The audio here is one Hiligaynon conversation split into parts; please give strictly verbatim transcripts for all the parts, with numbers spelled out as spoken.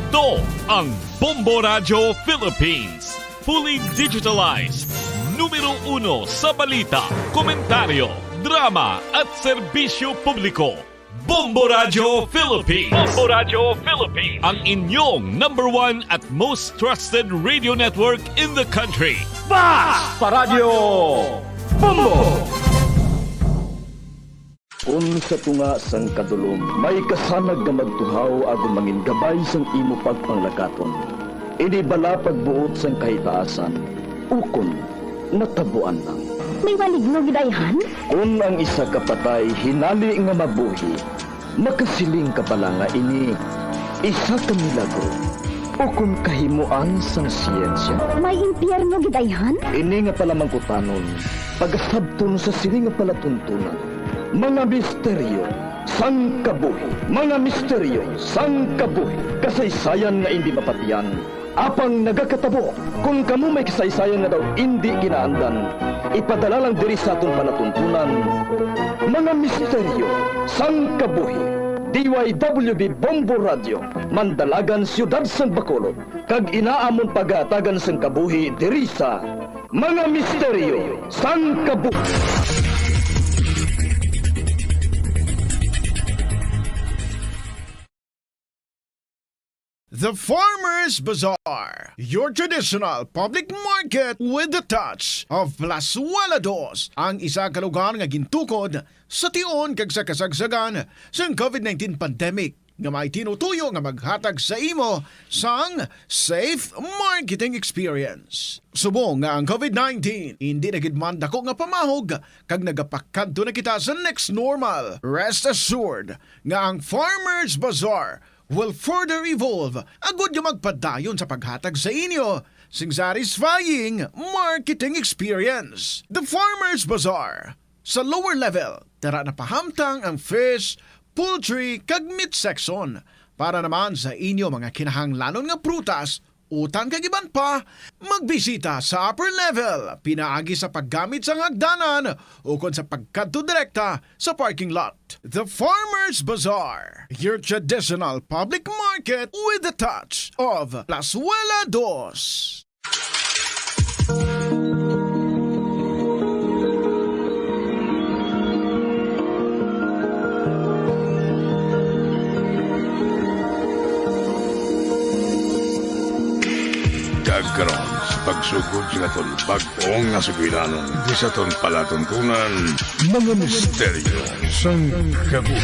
Ito ang Bombo Radyo Philippines. Fully digitalized. Numero uno sa balita, komentaryo, drama, at serbisyo publiko. Bombo Radyo Philippines. Bombo Radyo Philippines. Ang inyong number one at most trusted radio network in the country. Basta Radyo Bombo! Kon sa tunga sang kadulom may kasanag nga magtuhaw agod mangin gabay sang imo pagpanglakaton, ini bala pagbuot sang kahitaasan, ukon natabuan lang. May maligno gid ayhan? Kon ang isa ka patay hinali nga mabuhi, makasiling ka bala nga ini isa ka milagro ukon kahimoan sang siyensya? May impyerno gid ayhan? Ini nga palamangkutanon pagasabton sa sini nga palatuntunan. Mga misteryo sang kabuhi. Mga misteryo sang kabuhi. Kasaysayan nga indi mapatian, apang nagakatabo. Kon kamo may kasaysayan nga daw indi ginaandan, ipadala lang diri sa aton palatuntunan. Mga misteryo sang kabuhi. D Y W B Bombo Radio, Mandalagan, Siyudad sang Bacolod, kag inaamon pagahatagan sang kabuhi diri sa Mga Misteryo sang Kabuhi. The Farmers Bazaar, your traditional public market with the touch of Plazuela Dos, ang isa ka lugar nga gintukod sa tion kag sa kasagsagan sang covid nineteen pandemic, nga may tinutuyo nga maghatag sa imo sang safe marketing experience. Subong nga ang covid nineteen indi na gid man dako nga pamahog kag nagapakadto na kita sa next normal, rest assured nga ang Farmers Bazaar will further evolve agud nga magpadayon sa paghatag sa inyo sing satisfying marketing experience. The Farmers Bazaar, sa lower level, dira napahamtang ang fish, poultry, kag meat section. Para naman sa inyo mga kinahanglanon nga prutas, utan kag iban pa, magbisita sa upper level pinaagi sa paggamit sang hagdanan ukon sa pagkadto direkta sa parking lot. The Farmers Bazaar, your traditional public market with the touch of Plazuela Dos. Kag karon, sa pagsugod sa aton bag-o nga sugilanon, di sa aton palatuntunan, mga misteryo sang kabuhi.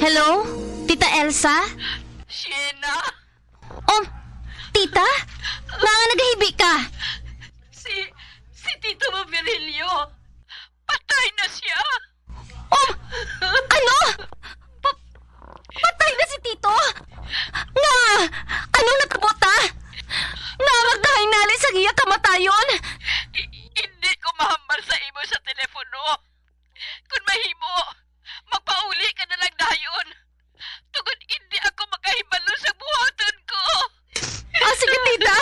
Hello? Tita Elsa? Sheena? Um, Tita? Nga nga nagahibi ka? Si, si Tito Virgilio. Patay na siya. Um, ano? Pa-, patay na si Tito? Nga, anong natabo, Ta? Nga magkahinali sa iya kamatayon? I-, hindi ko mahambal sa imo sa telepono. Kung mahimo, magpauli ka na lang dayon. Tungod hindi ako makahibalo sa buhaton ko. Ah, sige, tita.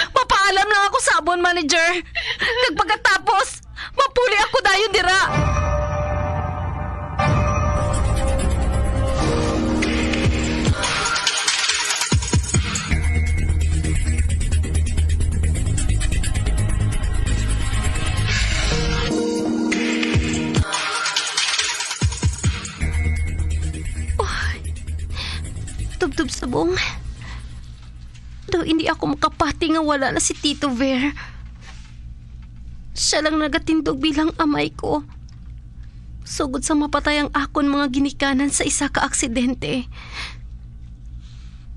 Mapaalam lang ako sa amon manager. Kag pagkatapos, mapuli ako dayon dira. Tubtob subong. Daw hindi ako makapati nga wala na si Tito Ver. Siya lang nagatindog bilang amay ko. Sugod sa mapatay ang akon mga ginikanan sa isa ka aksidente,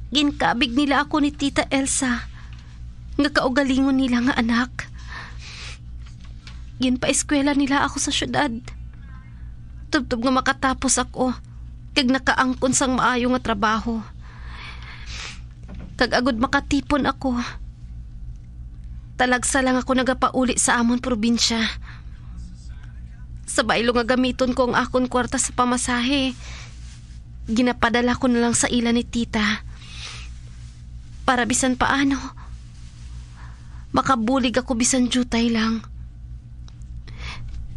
ginkabig nila ako ni Tita Elsa, nga kaugalingon nila nga anak. Ginpaeskwela nila ako sa syudad. Tubtob nga makatapos ako, kag nakaangkon sang maayo nga trabaho. Kag agud makatipon ako, talagsa lang ako nagapauli sa amon probinsya. Sa baylo nga gamiton ko ang akon kwarta sa pamasahe, ginapadala ko na lang sa ila ni tita. Para bisan paano, Makabulig ako bisan diutay lang.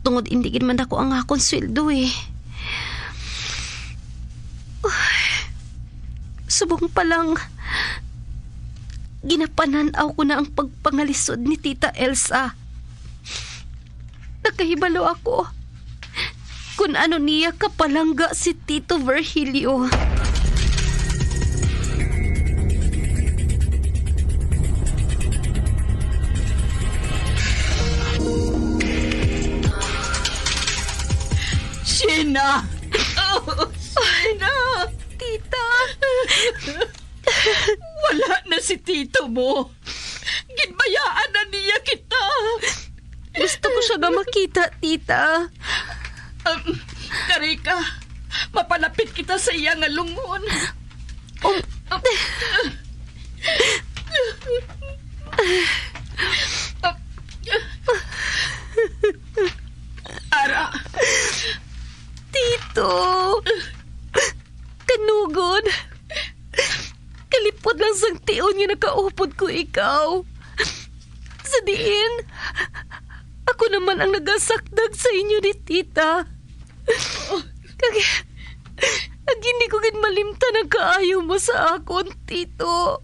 Tungod indi gid man ako ang akon sweldo, eh. Uy, subong pa lang, ginapanan-aw ko na ang pagpangalisod ni Tita Elsa. Nakahibalo ako kun ano niya kapalangga si Tito Virgilio. Sheena! Sheena! Tita! Wala na si tito mo. Ginbayaan na niya kita. Gusto ko siya nga makita, tita. Um, Karika, mapalapit kita sa iya nga lungon. Um, Ara. Tito. Kanugod. Kalipod lang sang tion nga nakaupod ko ikaw. Sa diin, ako naman ang nagasakdag sa inyo ni tita. Kag, kag hindi ko gid malimtan ang kaayo mo sa akon, tito.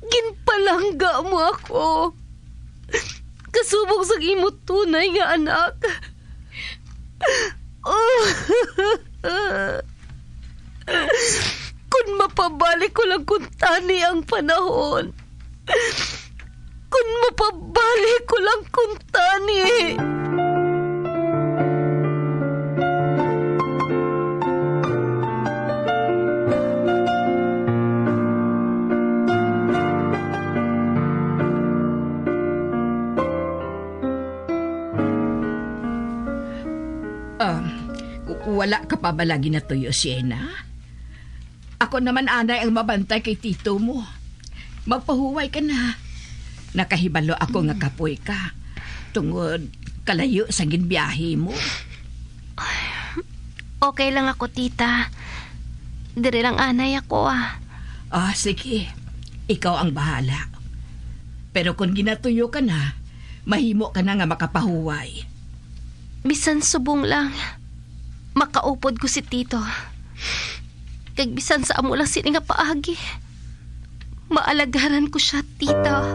Ginpalangga mo ako. Kasubong sang imo tunay nga anak. Kun mapabalik ko lang kuntani ang panahon. Kun mapabalik ko lang kuntani. Um, w-, wala ka pa bala ginatuyo, Sheena? Ako naman anay ang mabantay kay tito mo. Magpahuway ka na. Nakahibalo ako nga kapoy ka, tungod kalayo sa ginbiyahe mo. Okay lang ako, tita. Diri lang anay ako, ah. Ah, sige. Ikaw ang bahala. Pero kung ginatuyo ka na, mahimo ka na nga makapahuway. Bisan subong lang, makaupod ko si tito. Kag bisan sa amo lang sini nga paagi, maalagaran ko sia, tita.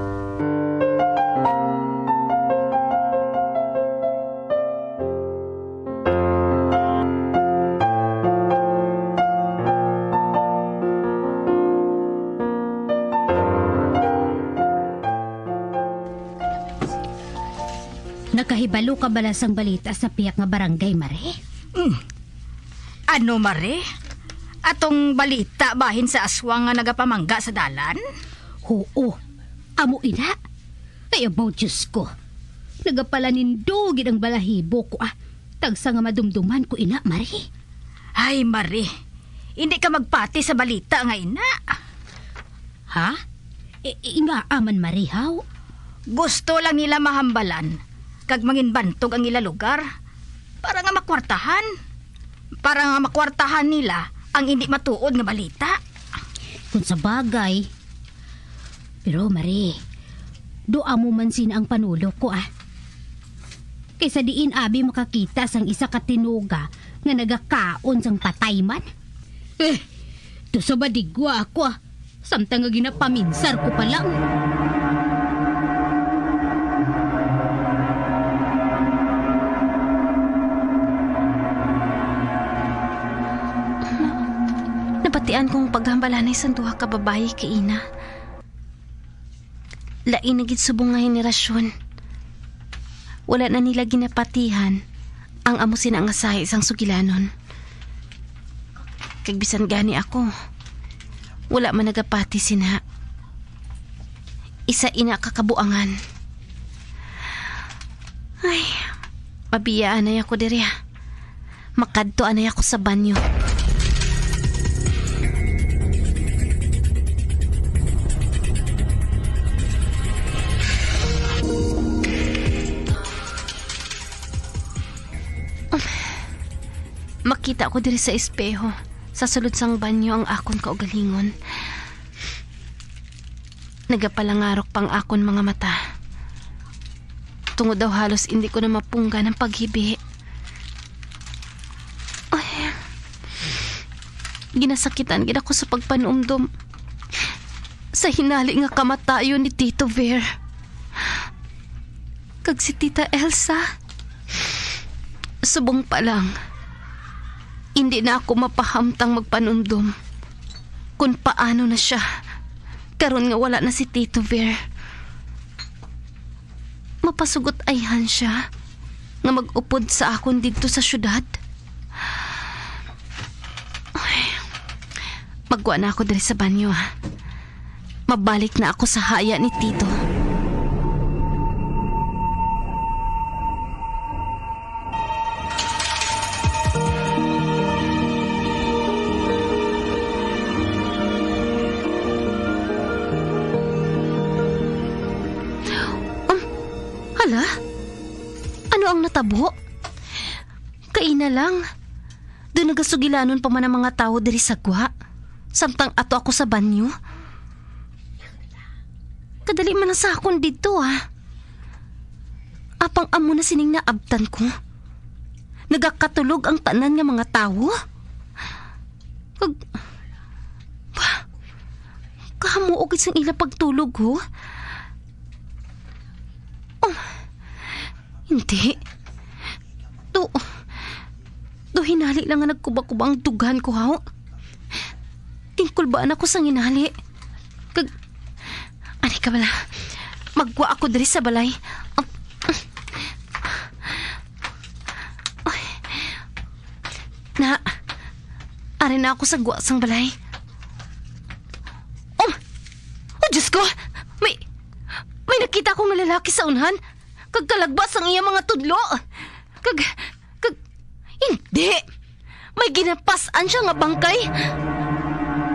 Nakahibalo ka bala sang balita sa pihak nga barangay, Mare? Hmm. Ano, Mare? Atong balita bahin sa aswang nga nagapamangga sa dalan? Huo. Amo ina. Ay, abaw, Diyos ko. Nagapalanindog gid ang balahibo ko, ah. Tagsa nga madumduman ko ina, Mare. Ay, Mare. Hindi ka magpati sa balita nga ina. Ha? I-, i-, ingaa man, Mare, haw? Gusto lang nila mahambalan kag manginbantog ang ila lugar para nga makwartahan. Para nga makwartahan nila ang hindi matuod nga balita. Kung sa bagay, pero, Mare, do amo man sina ang panulok ko, ah. Kay sa diin abi makakita sang isa ka tinuga nga nagakaon sang patay man? Eh, to sa badigwa ako, ah. Samtang nga ginapaminsar ko pa lang. Nabatian kong paghambalanay sang duha ka babayi kay ina. Lain na gid subong nga henerasyon. Wala na nila ginapatihan ang amo sina nga sahi sang sugilanon. Kag bisan gani ako, wala man nagapati sina. Isa ina ka kabuangan. Ay, mabiyaan na ako diri, ah. Makadto anay ako sa banyo. Makita ko diri sa espeho, sa sulod sang banyo, ang akon kaugalingon. Nagapalangarok pang akon mga mata. Tungod daw halos indi ko na mapunggan ang paghibi. Ay, ginasakitan gid ako sa pagpanumdom sa hinali nga kamatayon ni Tito Ver. Kag si Tita Elsa, subong pa lang, indi na ako mapahamtang magpanumdom kung paano na siya karon nga wala na si Tito Ver. Mapasugot ayhan siya nga mag-upod sa akon didto sa syudad. Ay, magwa na ako diri sa banyo, ha. Mabalik na ako sa haya ni Tito. Um, hala? Ano ang natabo? Kaina lang. Do nagasugilanon pa man ang mga tawo diri sa gwa, samtang ato ako sa banyo. Kadali man lang sa akon didto, ah. Apang amo na sining naabtan ko. Nagakatulog ang tanan nga mga tawo. Kag, bah, kahamuok gid sang ila pagtulog, ho. Oh, hindi. Do, do hinali lang nga nagkuba-kuba ang dughan ko, haw. Ginkulbaan ako sang hinali. Kag, ani ka bala? Magwa ako diri sa balay. Ay. Na, ari na ako sa gwa sang balay. Oh! Oh, Diyos ko! May, may nakita ko nga lalaki sa unhan. Kag kalagba sang iya mga tudlo. Kag, kag, hindi! May ginapas-an siya nga bangkay.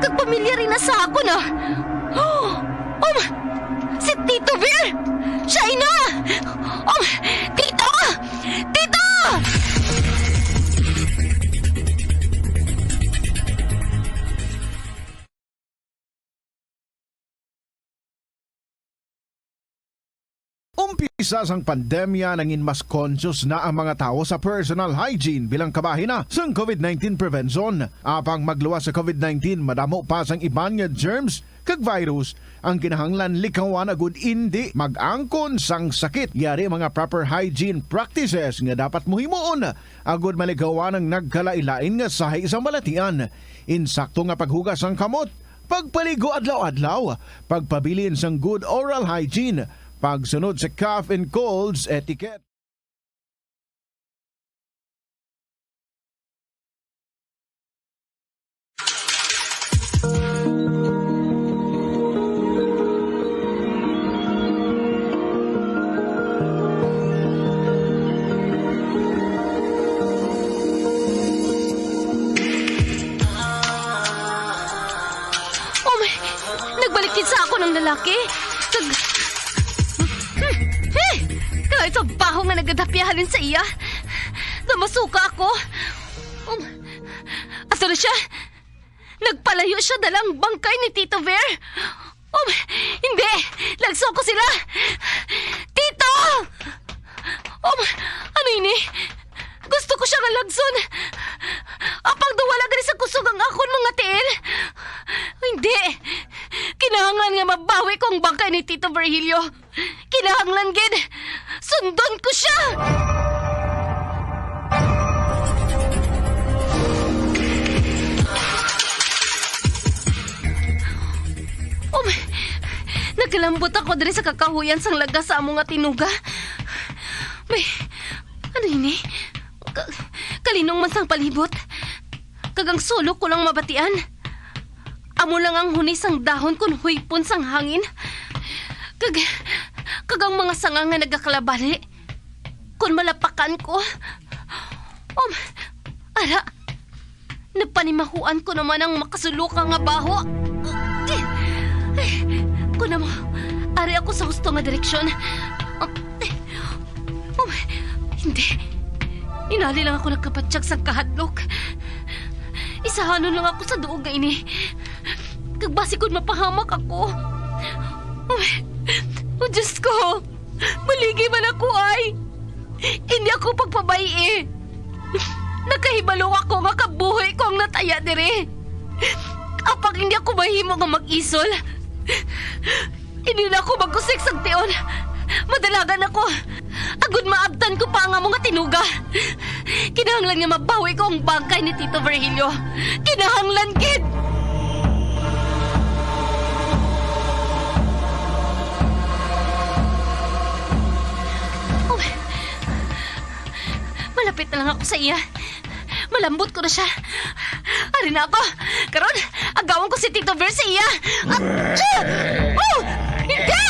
Kag pamilyar ina sa akon, ah. Um, si Tito Ver! Siya ina! Um, Tito! Tito! Umpisa sang pandemya, nangin mas conscious na ang mga tawo sa personal hygiene bilang kabahin na sang covid nineteen prevention. Apang magluwas sa covid nineteen, madamo pa sang iban nga germs kag virus ang kinahanglan likawan agud indi mag-angkon sang sakit. Yari mga proper hygiene practices nga dapat mo himuon agud malikawan ang nagkalain-lain nga sahi sang balatian. Insakto nga paghugas sang kamot, pagpaligo adlaw-adlaw, pagpabilin sang good oral hygiene, pagsunod sa cough and colds etiquette. Oh, may, nagbalik gid sa akon ang lalaki. Kag, hmm, hmm, kalayo sa baho nga nagadapya halin sa iya. Namasuka ako. Um, asa na siya? Nagpalayo siya dala ang bangkay ni Tito Ver. Um, hindi! Lagso ko sila! Tito! Um, ano ini? Gusto ko siya nga lagson. Apang do wala gani sa kusog ang akon mga tiil. Hindi! Kinahanglan nga mabawi ko ang bangkay ni Tito Virgilio. Kinahanglan gid! Sundon ko siya! Um, nagalambot ako diri sa kakahuyan sang laga sa amo nga tinuga. May, ano ini? Ka-, kalinong man sang palibot. Kag ang sulok ko lang mabatian. Amo lang ang huni sang dahon kon huypon sang hangin. Kag, kag ang mga sanga nga nagakalabali kon malapakan ko. Um, ara, nagpanimahuan ko naman ang makasuloka nga baho. Ay, kuno mo, ari ako sa husto nga direksyon. Um, hindi. Inali lang ako nagkapatyag sa kahadlok. Isahanon lang ako sa duog nga ini. Kag basi kon mapahamak ako. Oh, Diyos ko! Maligi man ako, ay! Hindi ako pagpabay-i. Nakahibalo ako nga kabuhi ko ang nataya diri. Apang hindi ako mahimo nga mag-isol. Hindi na ako mag-usik sang tion. Madalagan ako. Agud maabtan ko pa ang amo nga tinuga. Kinahanglan nga mabawi ko ang bangkay ni Tito Virgilio. Kinahanglan gid! Oh, malapit na lang ako sa iya. Malambot ko na siya. Ari na ako. Karon, agawon ko si Tito Ver sa iya. Ah! Ah! Oh! Hindi!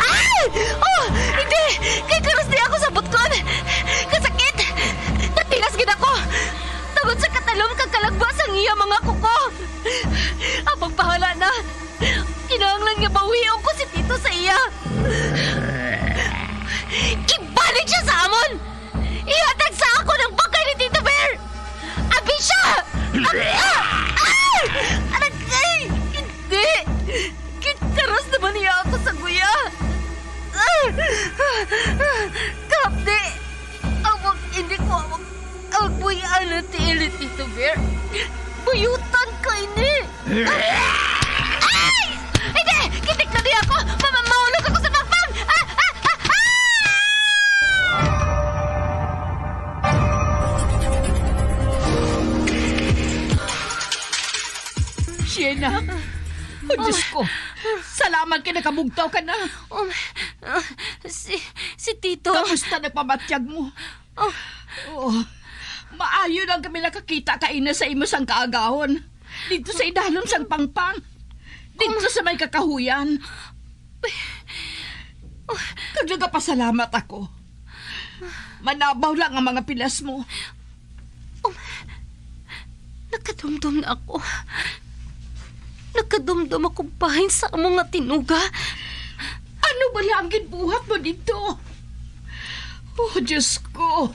Ay! Oh! Hindi! Kay karos di ako sa butkon. Kasakit! Natilas gid ako. Tungod sa katalom kag kalagwa sang iya mga kuko. Apang bahala na. Kinahanglan nga bawion ko si Tito sa iya. Ibalik siya sa amon! Ihatag sa akon ang bangkay ni Tito Bear! Abi siya! Abi! Ah! Ay! Aray! Hindi! Ginkaros naman niya ako sa guya! Ah! Kapdi! Ang mag-, hindi ko ang, ang buhay-an ng tiil ni Tito Bear. Buyutan ko ini! Ay! Hindi! Kitik na niya ako! Ma-, ma-, mahulog ako sa pangpang! Ah! Ah! Ah! Ah! Siena! Oh, Diyos ko! Salamat kay nakabugtaw ka na! Um, ah, si, si Tito. Kamusta na pamatyag mo? Oh. Oh, maayo lang kami nakakita kaina sa imo sang kaagahon. Dito sa idalom sang pangpang. Dito sa may kakahuyan. Oh. Kag nagapasalamat ako. Manabaw lang ang mga pilas mo. Um, nakadumdom na ako. Nakadumdom ako bahin sa amo nga tinuga. Ano bala ang ginbuhat mo dito? Oh, Diyos ko.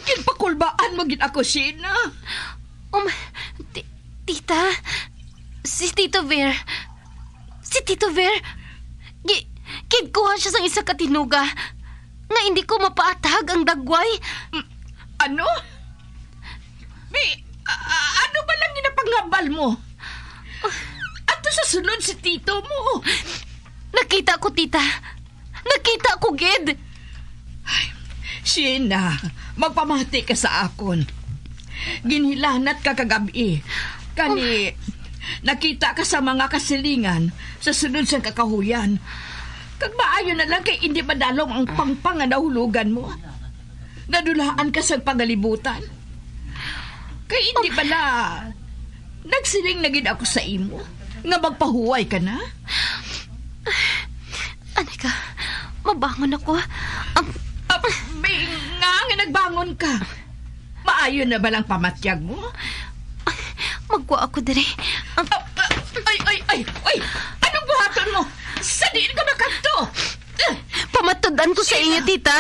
Ginpakulbaan mo gid ako, Sheena. Um, ti-, tita, si Tito Ver, si Tito Ver, gi-, ginkuha siya sang isa ka tinuga nga hindi ko mapaathag ang dagway. Mm, ano? May, a-, a-, ano ba lang ginapangabal mo? Ato sa sulod si tito mo. Nakita ko, tita. Nakita ko gid. Ay, Sheena, magpamati ka sa akon. Ginhilanat ka kagab-i. Kani, nakita ka sa mga kasilingan sa sulod sang kakahuyan. Kag maayo na lang kay indi madalom ang pangpang nga nahulogan mo. Nadulaan ka sa pangalibutan. Kay indi bala nagsiling na gid ako sa imo nga magpahuway ka na? Ani ka, mabangon ako. Ang Ah, may nga nga nagbangon ka. Maayo na ba lang pamatyag mo? Magwa ako diri. Ang Ah, ah, ay, ay, ay, ay! Anong buhaton mo? Sa diin ka makadto? Pamatud-an ko sa inyo, tita,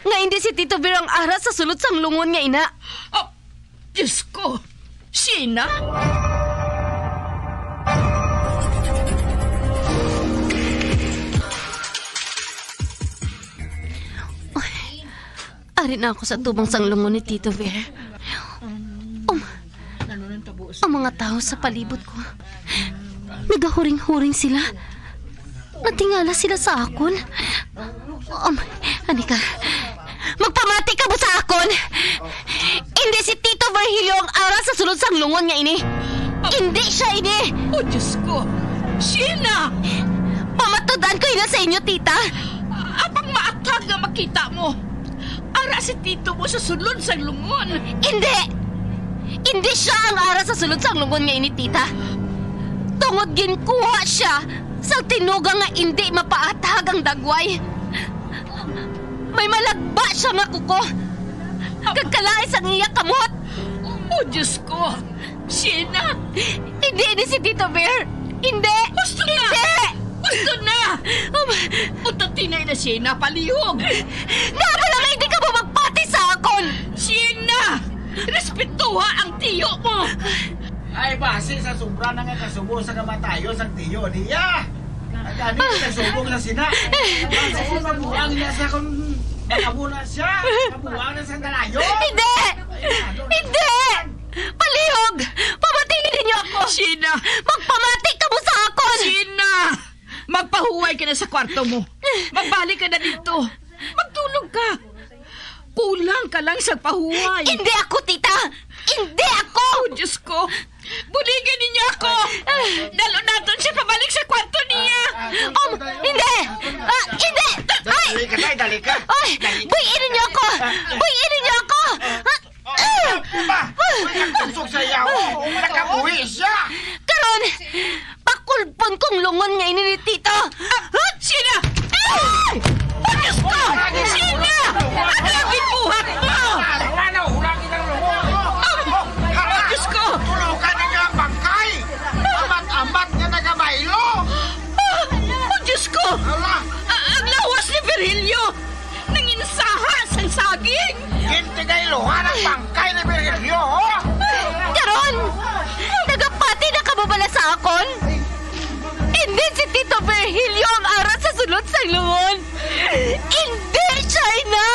nga hindi si Tito Ver ang ara sa sulod sang lungon nga ina. Oh, Diyos ko! Sheena? Ari na ako sa tubang sang lungon ni Tito Ver. Um, ang mga tawo sa palibot ko, nagahuring-huring sila. Natingala sila sa akon. Um, ani ka? Magpamati ka ba sa akon? Hindi si Tito Virgilio ang ara sa sulod sang lungon nga ini. Hindi siya ini! Oh, Diyos ko! Sheena! Pamatud-an ko ina sa inyo, tita. Apang maathag nga makita mo. Ara si tito mo sa sulod sang lungon. Hindi! Hindi siya ang ara sa sulod sang lungon nga ini, tita. Tungod ginkuha siya sa tinuga nga indi mapaathag ang dagway. May malagba siya nga kuko. Kag kalaay sang iya kamot. Oh, Diyos ko! Sheena! Hindi ini si Tito Bear! Hindi! Husto na! Hindi! Husto na! Um, Unta tinay na, Sheena, palihog! Nga pala nga hindi ka mo magpati sa akon! Sheena! Respetuha ang tiyo mo! Ay, basi sa sobra na nga kasubo sa kamatayon sang tiyo niya. Dati, nasubo na sina. Mabuang na siya kung mabuang na siya. Mabuang na siya, dalayo. Hindi! Hindi! Palihog! Pamatii ninyo ako! Sheena! Magpamati kamo sa akon! Sheena! Magpahuway ka na sa kwarto mo. Magbalik ka na dito. Magtulog ka. Kulang ka lang sa pahuway. Hindi ako, tita! Hindi ako! Oh, Diyos ko. Buligan ninyo ako. Dalon naton siya pabalik sa kwarto niya. Um, hindi! Ah, hindi! Ay! Dali ka, Tay, dali ka. Ay! Buy-i ninyo ako! Buy-i ninyo ako! Ah! Ba? Uy, nakusog sa yawa. Nakabuhi siya. Karon, pakulpon kong lungon nga ini ni Tito. Ah, Sheena! Ay! Oh, Diyos ko! Sheena! Ano ang gibuhat mo? Ano? Hulangi ng lungon. Oh, Diyos ko! Tulukan na niya ang bangkay. Amat-amat nga nagabaylo. Ah, oh, Diyos ko! Ala! Ah, ang lawas ni Virgilio! Nanginsaha sang saging! Gintigayluhan ang bangkay ni Virgilio, ho? Karon, nagapati na kamo bala sa akon? Indi si Tito Virgilio ang ara sa sulod sang lungon. Indi siya ina!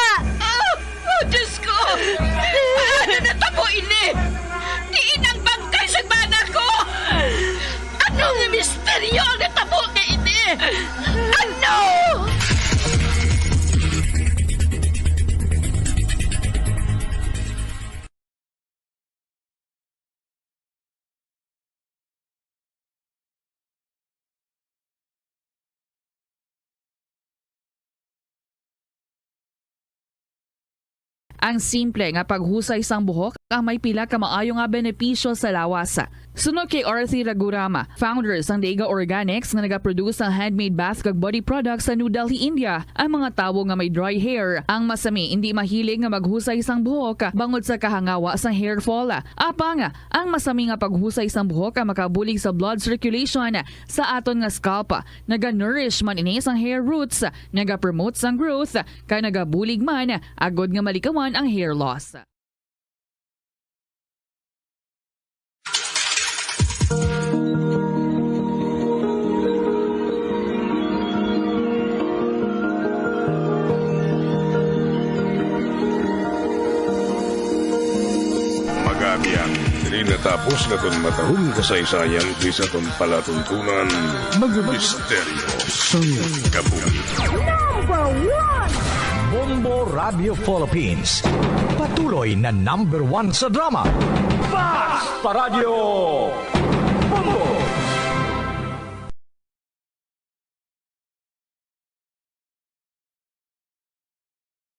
Ah! Oh, Diyos ko! Ano natabo ini? Diin ang bangkay sa bana ko? Ano nga misteryo ang natabo nga ini? Ano? Ang simple nga paghusay sang buhok ang may pila ka maayo nga benepisyo sa lawas. Suno kay Arthur Ragurama, founder sang Dega Organics nga nagaproduce sang handmade bath kag body products sa New Delhi, India, ang mga tawo nga may dry hair, ang masami indi mahilig nga maghusay sang buhok bangod sa kahangawa sang hair fall. Apang, ang masami nga paghusay sang buhok ang makabulig sa blood circulation sa aton nga scalp. Naga-nourish man ini sang hair roots, nagapromote sang growth, kag nagabulig man agod nga malikawan ang hair loss. Mga abyan, diri natapos naton matahong kasaysayan diri sa aton palatuntunan, Mga Misteryo sang Kabuhi. Number one! Bombo Radio Philippines, patuloy na number one sa drama. Fast pa Radyo Bombo!